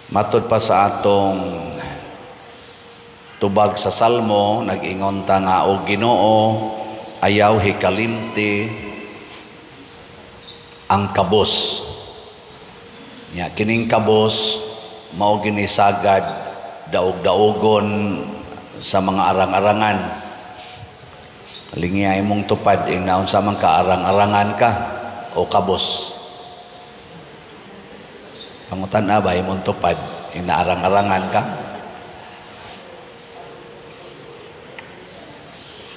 Matod pa sa atong tubag sa Salmo, nag-ingon ta nga, "O Ginoo, ayaw hikalimti ang kabos." Nya kining kabos mao gini sagad daog-daogon sa mga arang-arangan. Lingiya imong tupad, ing naon sa man ka, arang-arangan ka o kabos? Pangutan-a ba imong tupad, ing naarang-arangan ka?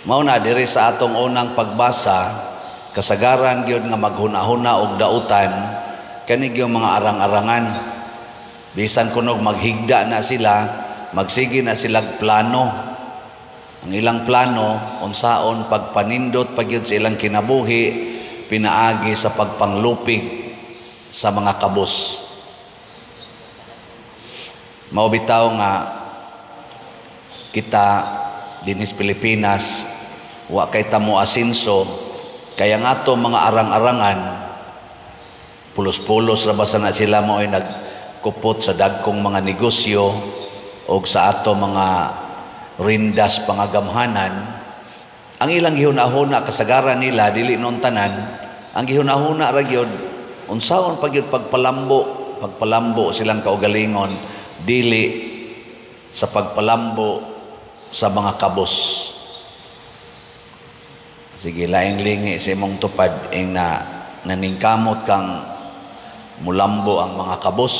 Mao na diri sa atong unang pagbasa, kasagaran gyud nga maghuna-huna og dautan kani gyud mga arang-arangan. Bisan kunog maghigda na sila, magsige na silag plano. Ang ilang plano unsaon pagpanindot pa gyud sa ilang kinabuhi pinaagi sa pagpanglupig sa mga kabos. Mao bitaw nga kita dinis Pilipinas wa kay ta mo asinso, kaya nga ato mga arang-arangan pulos-pulos ra basta na sila mo ay nagkupot sa dagkong mga negosyo og sa ato mga rindas pangagamhanan. Ang ilang gihuna-huna, kasagaran nila, dili noon tanan, ang gihuna-huna ra gyud unsaon pa gyud pagpalambo, pagpalambo silang kaugalingon, dili sa pagpalambo sa mga kabos. Sige, laing lingi sa imong tupad, ing na naningkamot kang mulambo ang mga kabos.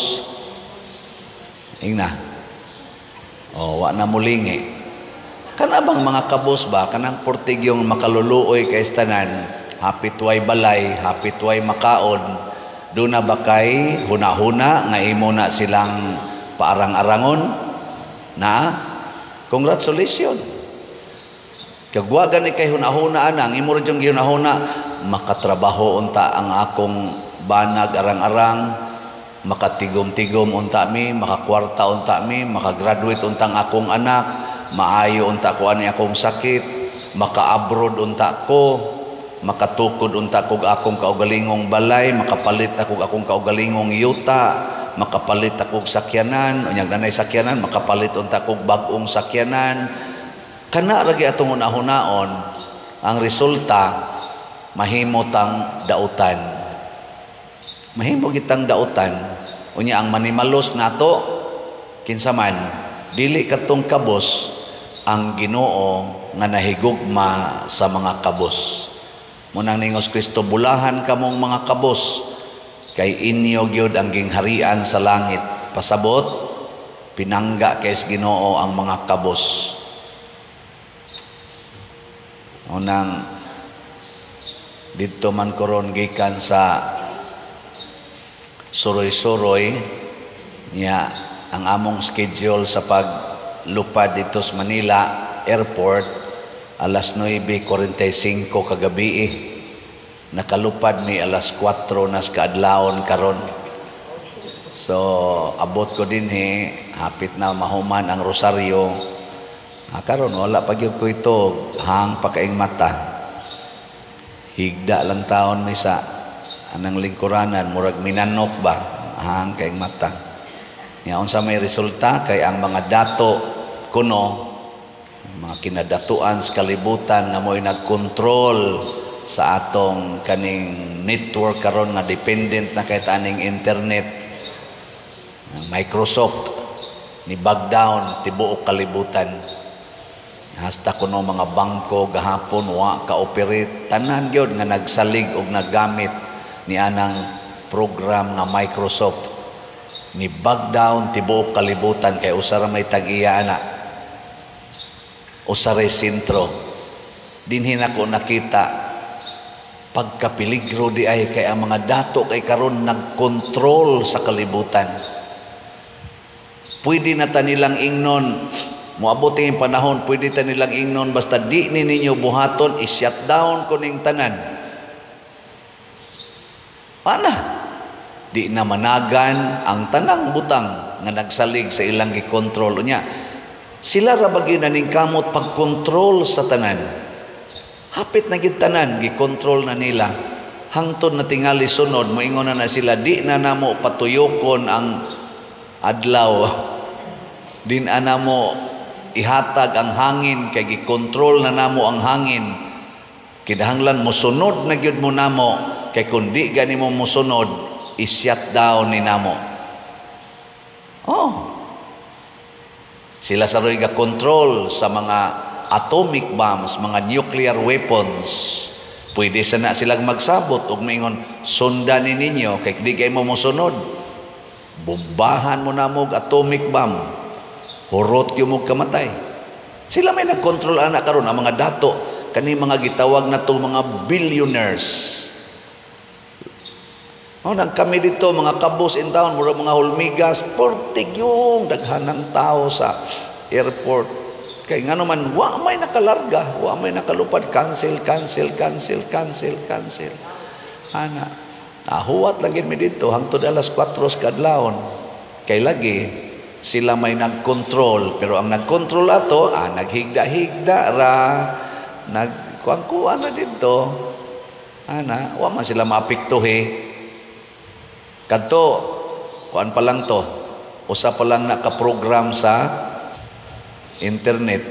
Ing na. O, wa na mulingi. Kana bang mga kabos ba, kanang portigyong makaluluoy kay tanan, hapit way balay, hapit way makaon, doon na ba kay huna-huna nga imo na silang paarang-arangon? Na? Congratulations. Kagwa gani kay huna-huna anang, imo ra jung gihuna-huna, makatrabaho unta ang akong banag arang-arang, makatigom-tigom unta mi, makakwarta unta mi, makagraduate unta ang akong anak, maayo unta ko ani akong sakit, maka-abroad unta ko, makatukod unta kog akong kaugalingong balay, makapalit ako akong kaugalingong yuta, makapalit akong sakyanan, unyag nanay sakyanan, makapalit unta kog bag-ong sakyanan. Kana ra gyud atong hunahunaon, ang resulta mahimo tang dautan. Mahimo gitang dautan. Unya ang manimalos nato kinsa man, dili katong kabos, ang Ginoo nga nahigugma sa mga kabos. Munang ningos Kristo, "Bulahan kamong mga kabos kay inyo gyud ang gingharian sa langit." Pasabot, pinangga kay Ginoo ang mga kabos. Unang didto man koron gikan sa suroy-suroy niya, ang among schedule sa paglupad dito sa Manila Airport alas 9:45 kagabi. Nakalupad mi alas 4 nas kaadlawon karon. So abot ko dinhi hapit na mahuman ang rosaryo. Karon wala pa gyud ko ito, hang pa kaing mata. Higda lang taon mi sa anang lingkuranan, murag minanok ba, hang kaing mata. Nya unsa may resulta, kay ang mga dato kuno, mga kinadatuan sa kalibutan nga mo'y nagkontrol sa atong kaning network karon nga dependent na kay aning internet, Microsoft, ni bag down tibuok kalibutan. Hasta kuno mga bangko gahapon wa ka-operate, tanan gyud nga nagsalig og naggamit ni anang program nga Microsoft, ni bag down tibuok kalibutan kay usa ra may tag-iya ana, usa ray sentro. Dinhi nako nakita pagkapeligro di ay kay ang mga dato kay karon nagkontrol sa kalibutan. Pwede na ta nilang ingnon, moabot ang panahon, pwede ta nilang ingnon, "Basta di ni ninyo buhaton, i-shut down ko ning tanan." Pana? Di na managan ang tanang butang nga nagsalig sa ilang gikontrol niya. Sila ra ba ning kamot pagkontrol sa tanan? Hapit na gid tanan gikontrol na nila. Hangtod na tingali sunod moingon na na sila, "Di na namo patuyokon ang Adlaw din ana mo ihatag ang hangin kay gikontrol na namo ang hangin. Kinahanglan mosunod na gyud mo namo kay kun di gani mo mosunod, i-shut down ni namo. Oh. Sila sa roy control sa mga atomic bombs, mga nuclear weapons. Pwede sa na silang magsabot ug maingon, "Sundan ni ninyo kay di kay mo mosunod. Bombahan mo na mo atomic bomb. Hurot gyud mo kamatay." Sila may nagkontrol ana karon, ang mga dato kani mga gitawag na to mga billionaires. Oh, nang kami dito mga kabos in town, mura mga hulmigas, pertig yung daghanang tao sa airport. Kay ngano man wa may nakalarga, wa may nakalupad, cancel, cancel, cancel, cancel, cancel. Ana, nahuwat lagi mi dito hangtod alas 4 sa kadlawon. Kay lagi sila may nagkontrol, pero ang nagkontrol ato, naghigda-higda ra, nagkuan-kuan na dito. Ana, wa man sila maapektuhi. Kadto, kuan pa lang to, usa pa lang naka-program sa internet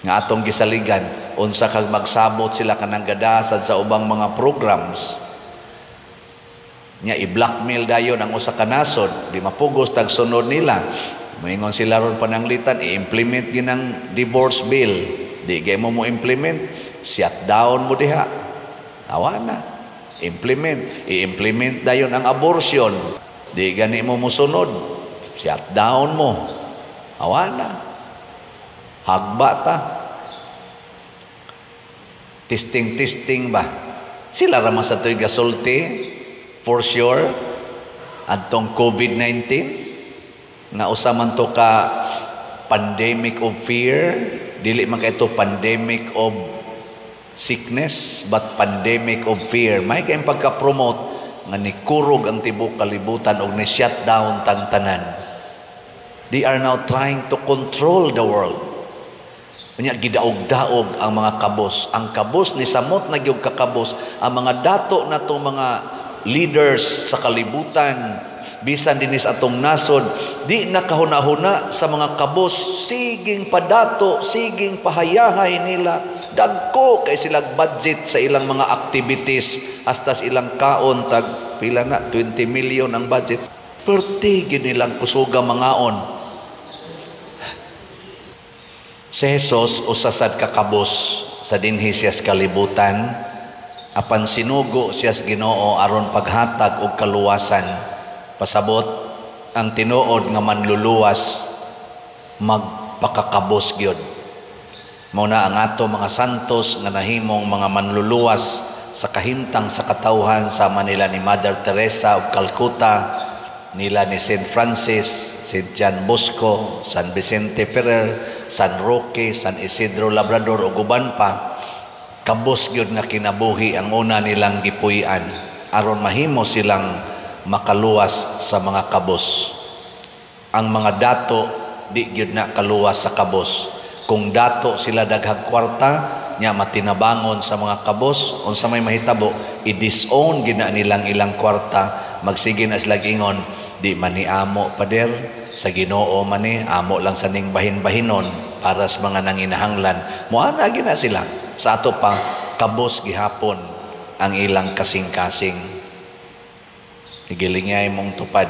nga atong gisaligan unsa kag magsabot sila kanang gadasad sa ubang mga programs nya, i-blackmail dayon ang usa ka nasod, di mapugos tag sunod nila. Moingon sila ron pananglitan i-implement ginang divorce bill, di gay mo mo implement, shut down mo diha. Awa na implement, i-implement dayon ang abortion, di gani mo mosunod, shut down mo. Awa na, hagba ta, testing testing ba. Sila ra man sa to'y gasulti for sure adtong COVID-19 nga usa man to ka pandemic of fear. Dili man kay ito pandemic of sickness but pandemic of fear. May kay pagka-promote nga nikurog ang tibok kalibutan og ni shutdown tang tanan. They are now trying to control the world. Unya gidaog-daog ang mga kabos. Ang kabos ni samot na gyud kakabos. Ang mga dato na to, mga leaders sa kalibutan, bisan dinis atong nasod, di nakahuna-huna sa mga kabos, siging padato, siging pahayahay nila. Dagko kay sila budget sa ilang mga activities, hasta sa ilang kaon, tag pila na 20 million ang budget. Perti gyud nilang kusuga mangaon. Si Jesus usa sad ka kabos sa dinhi siya sa kalibutan, apan sinugo siya sa Ginoo aron paghatag og kaluwasan. Pasabot, ang tinuod nga manluluwas magpakakabos gyud. Mao na ang ato mga santos nga nahimong mga manluluwas sa kahimtang sa katawhan, sama nila ni Mother Teresa of Calcutta, nila ni Saint Francis, Saint John Bosco, San Vicente Ferrer, San Roque, San Isidro Labrador ug uban pa. Kabos gyud nga kinabuhi ang una nilang gipuy-an aron mahimo silang makaluwas sa mga kabos. Ang mga dato di gyud na kaluwas sa kabos. Kung dato sila, daghag kwarta nya, matinabangon sa mga kabos, unsa may mahitabo, i-disown gina nilang ilang kwarta. Magsige na sila ingon, "Di man ni amo, pader, sa Ginoo man ni, amo lang sa ning bahin-bahinon para sa mga nanginahanglan." Moana gina sila. Sa ato pa, kabos gihapon ang ilang kasing-kasing. Gilingay mong tupad.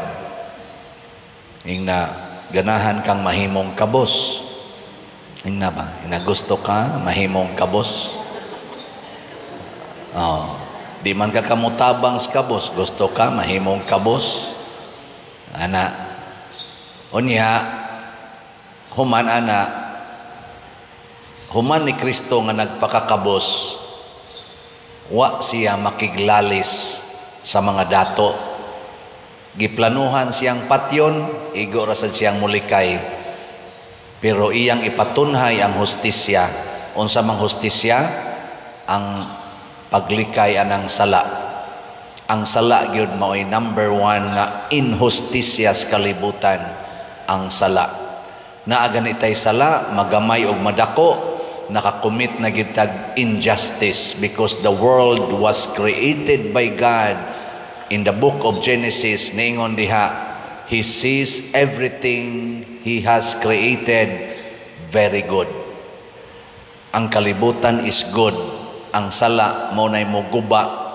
Ingna ganahan kang mahimong kabos. Ingna ba? Ina gusto ka mahimong kabos? Oh. Di man ka kamutabang sa kabos, gusto ka mahimong kabos? Ana. Unya, human ana, human ni Kristo nga nagpakakabos, wa siya makiglalis sa mga dato. Giplanuhan siyang patyon, igo ra sad siyang mulikay. Pero iyang ipatunhay ang hustisya. Unsa mang hustisya? Ang paglikay anang sala. Ang sala gyud mao'y number one nga inhustisya sa kalibutan, ang sala. Naa gani tay sala, magamay og madako, nakakommit na gitag injustice because the world was created by God. In the book of Genesis, niingon diha, He sees everything He has created very good. Ang kalibutan is good. Ang sala mao nay moguba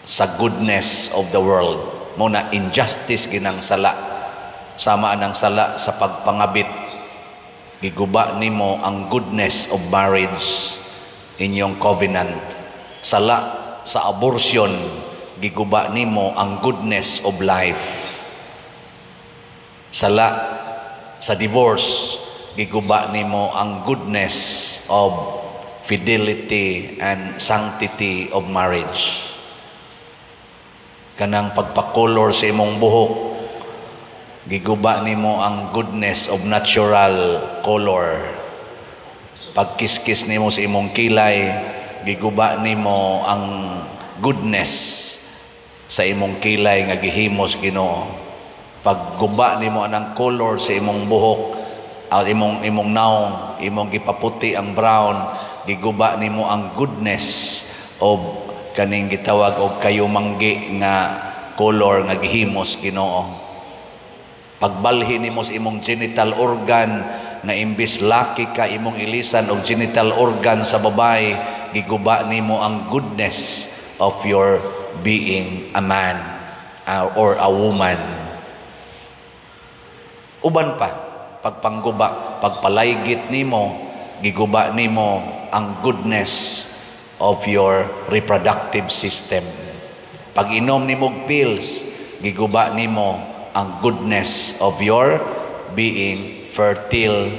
sa goodness of the world. Mao na injustice ginang sala. Sama ang sala sa pagpangabit. Giguba nimo ang goodness of marriage, inyong covenant. Sala sa abortion, giguba nimo ang goodness of life. Sala sa divorce, giguba nimo ang goodness of fidelity and sanctity of marriage. Kanang pagpakolor sa imong buhok, giguba nimo ang goodness of natural color. Pagkiskis nimo sa imong kilay, giguba nimo ang goodness sa imong kilay nga gihimos Ginoo. Pagguba nimo anang color sa imong buhok, ang imong naong, imong gipaputi ang brown, giguba nimo ang goodness of kaning gitawag og kayumanggi nga color nga gihimos Ginoo. Pagbalhi nimo sa imong genital organ nga imbis laki ka, imong ilisan og genital organ sa babae, giguba nimo ang goodness of your being a man or a woman. Uban pa, pagpangguba, pagpalaygit nimo, giguba nimo ang goodness of your reproductive system. Pag inom nimo og pills, giguba nimo ang goodness of your being fertile,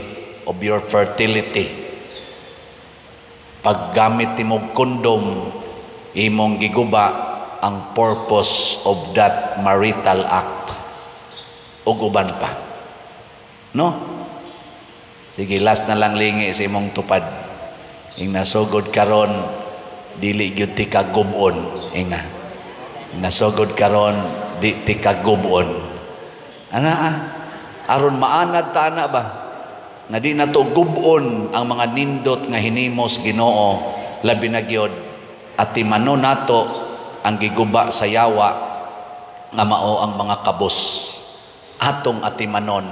of your fertility. Paggamit nimo og condom, imong giguba ang purpose of that marital act. Ug uban pa. No? Sige, last na lang, lingi sa imong tupad. Ing nasugod karon, dili gyud ti kagubon. Inga. Nasugod karon, di ti kagubon. Ana ah, aron maanad ta ana ba? Nga di nato gubon ang mga nindot nga hinimos Ginoo, labi na gyud atimanon nato ang giguba sa yawa nga mao ang mga kabos. Atong atimanon,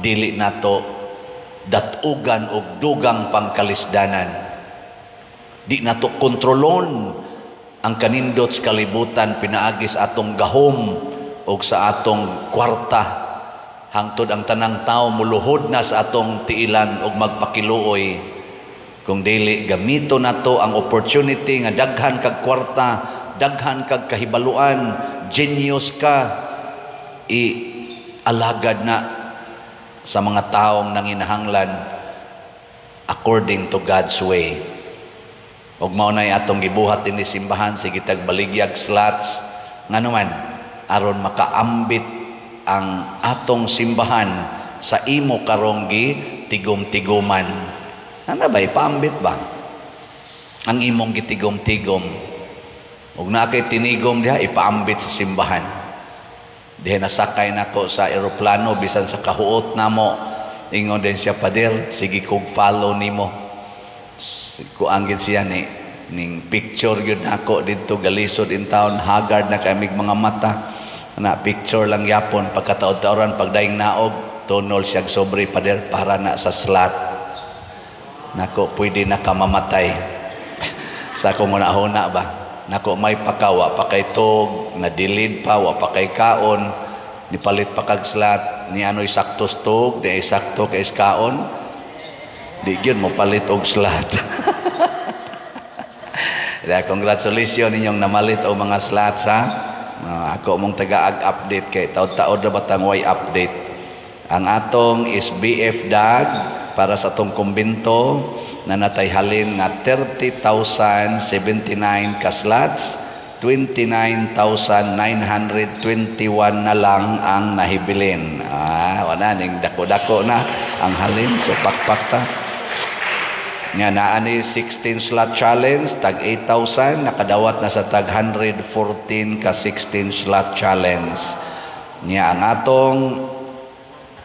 dili nato datugan og dugang pangkalisdanan. Di nato kontrolon ang kanindot sa kalibutan pinaagi sa atong gahom o sa atong kwarta hangtod ang tanang tao muluhod na sa atong tiilan og magpakiluoy. Kung dili, gamito nato ang opportunity nga daghan kag kwarta, daghan kag kahibaluan, genius ka, i alagad na sa mga taong nanginahanglan according to God's way. Ug mao nay atong gibuhat dinhi simbahan, sige tag baligyag slots, ngano man aron makaambit ang atong simbahan sa imo karong gi tigom-tiguman. Ana ba, ipaambit ba ang imong gitigom-tigom? Ug naa kay tinigom diha, ipaambit sa simbahan. Diha nasakay nako sa eroplano, bisan sa kahuot namo, ingon din siya, "Pader, sige kog follow nimo." Kuan gid siya ni ning picture gyud nako didto, galisod in town, haggard na kamig mga mata na picture lang yapon. Pagkataod-taoran, pagdaing naog, tunol siya, "Sobre, pader, para na sa slot nako, pwede na ka mamatay." Sa akong huna ba nako, may pakawa pa kay tug na dilid pa, wa pa kay kaon, nipalit pa kag slot ni ano'y sakto tug, di ay sakto kay kaon, di gyud mo palit og slot. Kaya congratulations ninyong namalit og mga slots ha. Ako mong taga-update kay taod-taod na batang way update. Ang atong SBF dag para sa atong kumbento na natay halin nga 30,079 ka slots, 29,921 na lang ang nahibilin. Ah, wala ning dako-dako na ang halin, so pakpak ta. Nga naa ni 16 slot challenge tag 8,000, nakadawat na sa tag 114 ka 16 slot challenge. Nya ang atong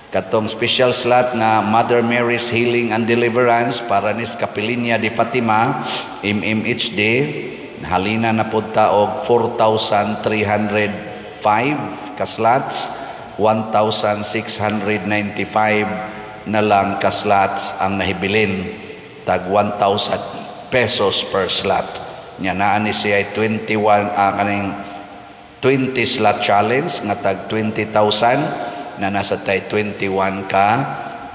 katong special slot nga Mother Mary's Healing and Deliverance para nis Kapilinya de Fatima MMHD, halina na pud ta og 4,305 ka slots. 1,695 na lang ka slots ang nahibilin, tag 1,000 pesos per slot. Nya naa ni siya 21 kaning 20 slot challenge nga tag 20,000 na nasa tay 21 ka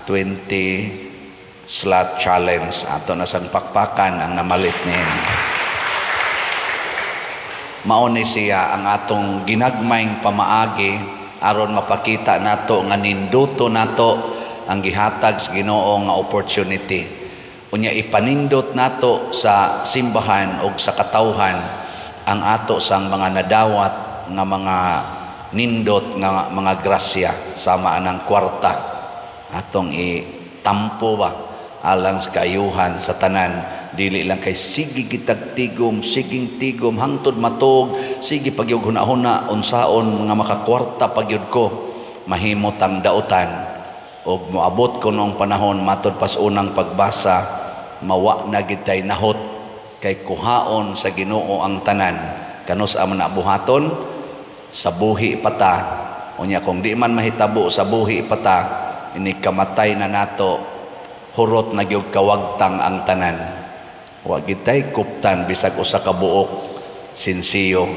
20 slot challenge. Ato na sang pakpakan ang namalit niyan. Mao ni siya ang atong ginagmayng pamaagi aron mapakita nato nga ninduto nato ang gihatag sa Ginoo nga opportunity. Unya ipanindot nato sa simbahan og sa katawhan ang ato sang mga nadawat nga mga nindot nga mga grasya sama anang kwarta atong itampo ba alang sa kaayuhan sa tanan. Dili lang kay sige gitag tigom, siging tigom hangtod matog, sige pagyud huna-huna unsaon nga makakwarta pagyud ko, mahimot ang dautan og moabot ko noong panahon matod pas unang pagbasa, mawa na gid tay nahot kay kuhaon sa Ginoo ang tanan. Kanus man na buhaton sa buhi pata. Unya kung di man mahitabo sa buhi pata, ini kamatay na nato, hurot na gyud kawagtang ang tanan. Wa gitay kuptan bisag usa ka buok sinsiyo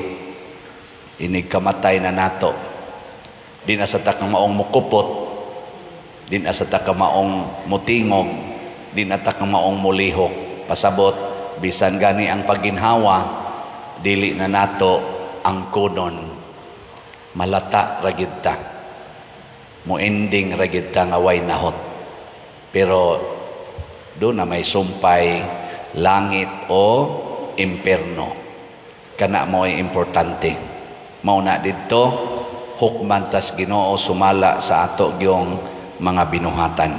inig kamatay na nato. Di na sa ta maong mukupot, di na sa ta maong mutingog, di na ta maong mulihok. Pasabot, bisan gani ang pagginhawa, dili na nato ang kunon. Malata ra gid ta, mo ending ra gid ta nga way nahot. Pero do na may sumpay, langit o imperno. Kana mo ay importante. Mao na didto hukman tas Ginoo sumala sa ato gyong mga binuhatan.